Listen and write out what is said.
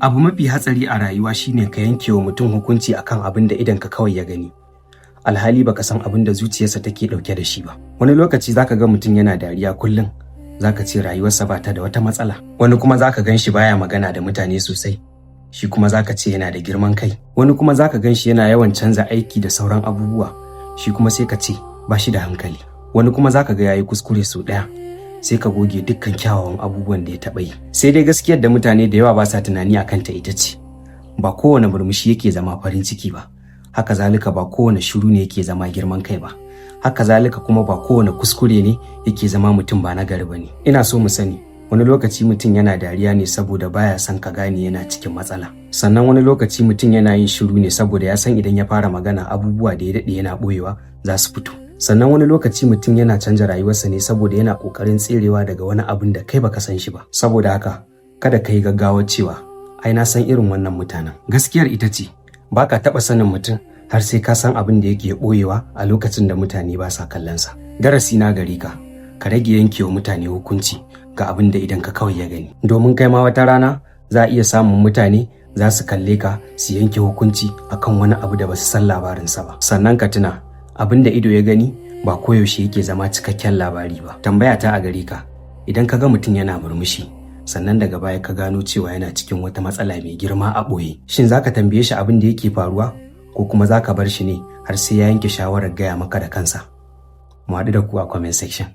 Abu mafi hatsari a rayuwa shine ka yanke wa mutum hukunci akan abin da idonka kawai ya gani, alhali baka san abin da zuciyarsa take dauke da shi ba. Wani lokaci zaka ga mutum yana dariya kullum, zaka ce rayuwarsa ba ta da wata matsala. Wani kuma zaka gan shi baya magana da mutane sosai, shi kuma zaka ce yana da girman kai. Wani kuma zaka gan shi yana yawan canza aiki da sauran abubuwa, shi kuma sai ka ce ba shi da hankali. Wani kuma zaka ga yayi kuskure sau ɗaya, sai ka goge dukkan kyawawan abubuwan da ya taɓa yi. Sai dai gaskiyar da mutane da yawa ba sa tunani akan ta ita ce, ba kowane murmushi yake zama farin ciki ba, haka zalika ba kowane shiru ne yake zama girman kai ba, haka zalika kuma ba kowane kuskure ne yake zama mutum ba nagari ba ne. Ina so mu sani, wani lokaci mutum yana dariya ne saboda baya son ka gane yana cikin matsala. Sannan wani lokaci mutum yana yin shiru ne saboda ya san idan ya fara magana, abubuwa da ya daɗe yana ɓoyewa za su fito. Sannan wani lokaci mutum yana canja rayuwarsa ne saboda yana ƙoƙarin tserewa daga wani abin da kai baka san shi ba. Saboda haka kada ka yi gaggawa cewa, "Ai na san irin wannan mutanen." Gaskiyar ita ce, baka taɓa sanin mutum har sai ka san abin da yake ɓoyewa a lokacin da mutane ba sa kallon sa. Darasi na gare ka: ka rage yankewa mutane hukunci ga abin da idonka kawai ya gani, domin kai ma wata rana za a iya samun mutane za su kalle ka su yanke hukunci akan wani abu da ba su san labarinsa ba. Sannan ka tuna, abin da ido ya gani ba koyaushe yake zama cikakken labari ba. Tambaya ta a gare ka: idan ka ga mutum yana murmushi, sannan daga baya ka gano cewa yana cikin wata matsala mai girma a ɓoye, shin zaka tambaye shi abin da yake faruwa, ko kuma zaka bar shi ne har sai ya yanke shawarar gaya maka da kansa? Mu haɗu da ku a comment section.